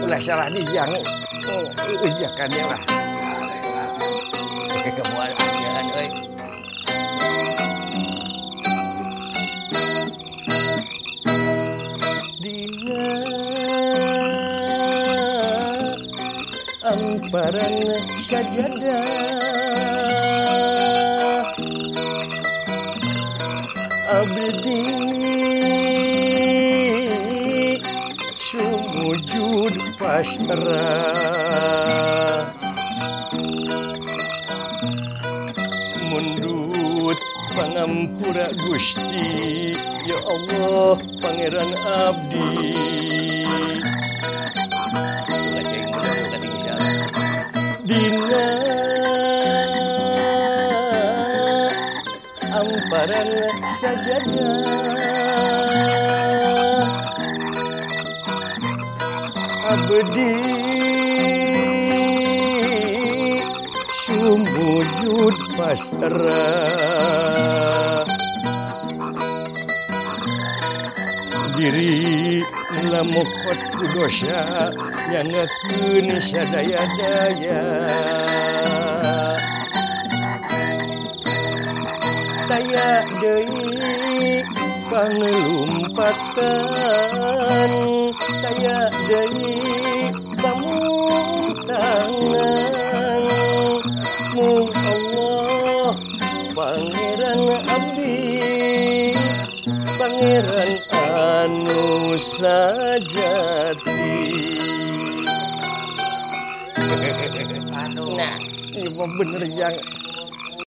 Ulah salah di jang. Ujakannya lah. Moal ajaran euy. Dina amparan sajadah abdi sumujud pasrah mundut pangampura Gusti ya Allah Pangeran abdi. Dina amparan sajadah abdi sumujud pasrah diri lamokot ku dosa nyangakeun sadaya-daya taya deui pangelumpatan taya deui pamuntangan mung Allah Pangeran abdi Pangeran anu sajati. Anu. Nah, ini mah bener jang.